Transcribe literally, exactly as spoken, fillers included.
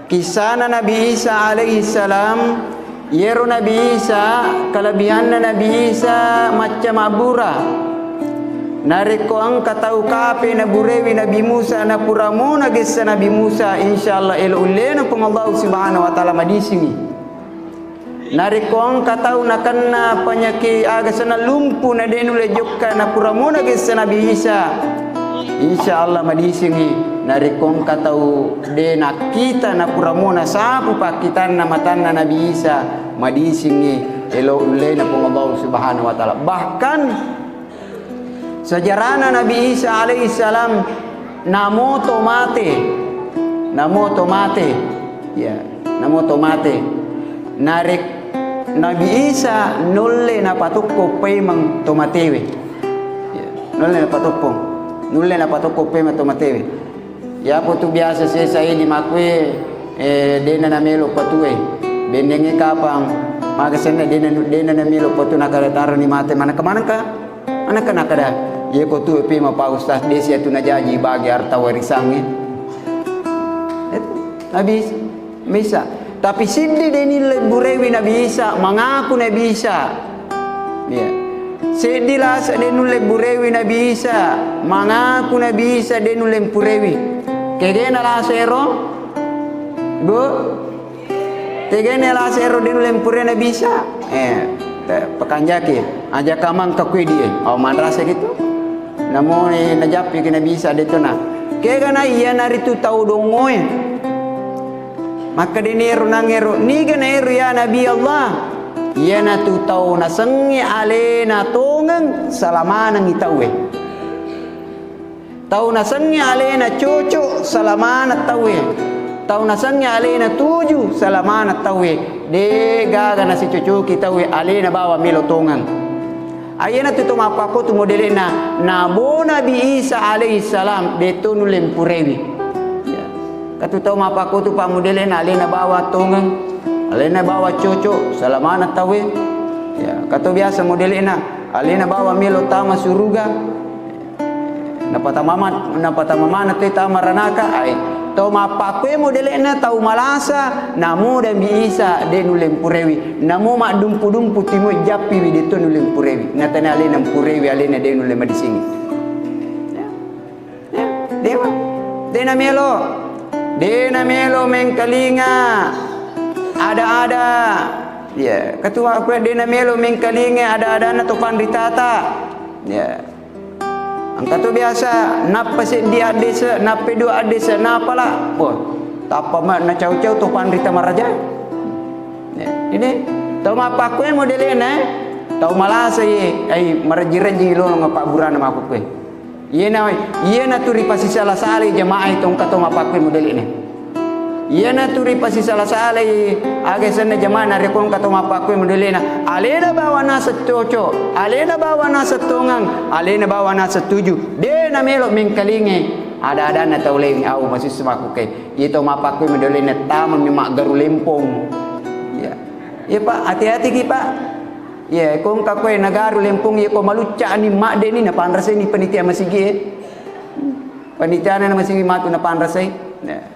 Kissana Nabi Isa alaihi salam, iyaro Nabi Isa, kalebihanna Nabi Isa macca mabbura. Narekko engka tau kape naburewi Nabi Musa, napura mona gessa Nabi Musa, insyaallah elo ullena Puang Allah Subhanahu wa Ta'ala madisingi. Narekko engka tau nakenna panyaki aga senna lumpu na de nulle jokka napura mona gessa Nabi Isa, insyaallah madisingi. Narekko engka tau de nakkita napura mona sapu pakkitanna matanna Nabi Isa, madisingi elo ullena Puang Allah Subhanahu wa Ta'ala. Bahkan sejarahna Nabi Isa alaihi salam, namo to mate, namo to mate, ya, namo to mate. Narek Nabi Isa nulle napatokko paimeng to matewe. Ya, nulle napatokko, nulle napatokko paimeng to matewe. Yapo tu biasa sesa idi makkue, eh, dena namelo patue. Bennenge kapang, maka senna dena, dena namelo patu nakada taroni mate manengka-manengka. Manengka nakada, ye ko tue pi ma pa ustaz desi atu najaji bagi harta warisangnge. Itu, Nabi Isa. Tapi siddi de nille burewi Nabi Isa, mangaku Nabi Isa. Iya. Seddi lasa de nulle burewi Nabi Isa, mangaku Nabi Isa de nulle purewi. Kegena lasa ero? Bu? Tegena lasa ero de nulle purewi Nabi Isa? Eh, te-, pakanjaki. Aja kamang kakui die. Oh, madrasah gitu. Namo najappi ki Nabi Isa de tona. Kegana iya naritu tau dongoe. Makkedani ero nangero, "Niga na ero ya Nabi Allah?" "Iyanatu tau nasengnge alena tongeng, salamanengngi tauwe. Tau nasengnge alena cocok, salamana tauwe. Tau nasengnge alena tuju, salamana tauwe. De gaga nasicocoki tauwe alena bawa melo tongeng." Ayyana tu to mappakko tu modele'na, nabo Nabi Isa alaihi salam, de to nulle mpurewi. Ya. Katu tau mappakko tu pa modele'na, alena bawa tongeng, alena bawa cocok, salamana tauwe. Ya. Katu biasa modele'na, alena bawa melo tama suruga. Napatama ma-, napatama mana te tama ranaka, ai. Tau mappakkoe modele'na tau malasa, namo Nabi Isa de nulle mpurewi, namo maddumpu-dumpu timoi jappiwi de to nulle mpurewi, natana alena mpurewi alena de nulle madisingi. Ya. Ya. Dewa. De namelo. De namelo mengkalinga ada-ada. Ya, ketua aku de namelo mengkalinga ada-adana to panritata. Ya. Engka to biasa, nappa seddi addese, nappa dua addese, napala. Wah, tappa ma-, nacau-cau to panrita maraja. Ya, ini tau mappakkoe modele'na, eh. Tau malasa ye, ai marejji-rejji lolong pabburana makkukkoe. Iyena, iyena tu ripasisala-salai jamaah itu engka tau mappakkoe modele'na. Iyana tu ripasisala-salai aga senna jamaah narekko engka tau mappakkoe modele'na. Alena bawa naseng cocok, alena bawa naseng tongeng, alena bawa naseng tuju. De namelo mengkalinge ada-adanna tau laing au masissu makkuke. Iya tau mappakkoe modele'na tamami maggaru lempong. Iya. Iya, Pak, hati-hati ki, Pak. Iya, ko engka koe nagaru lempong, iya ko malucca'ni, maddeni napanrasai ni panitia masigi e. Panitiana na masigi matu napanrasai. Nah.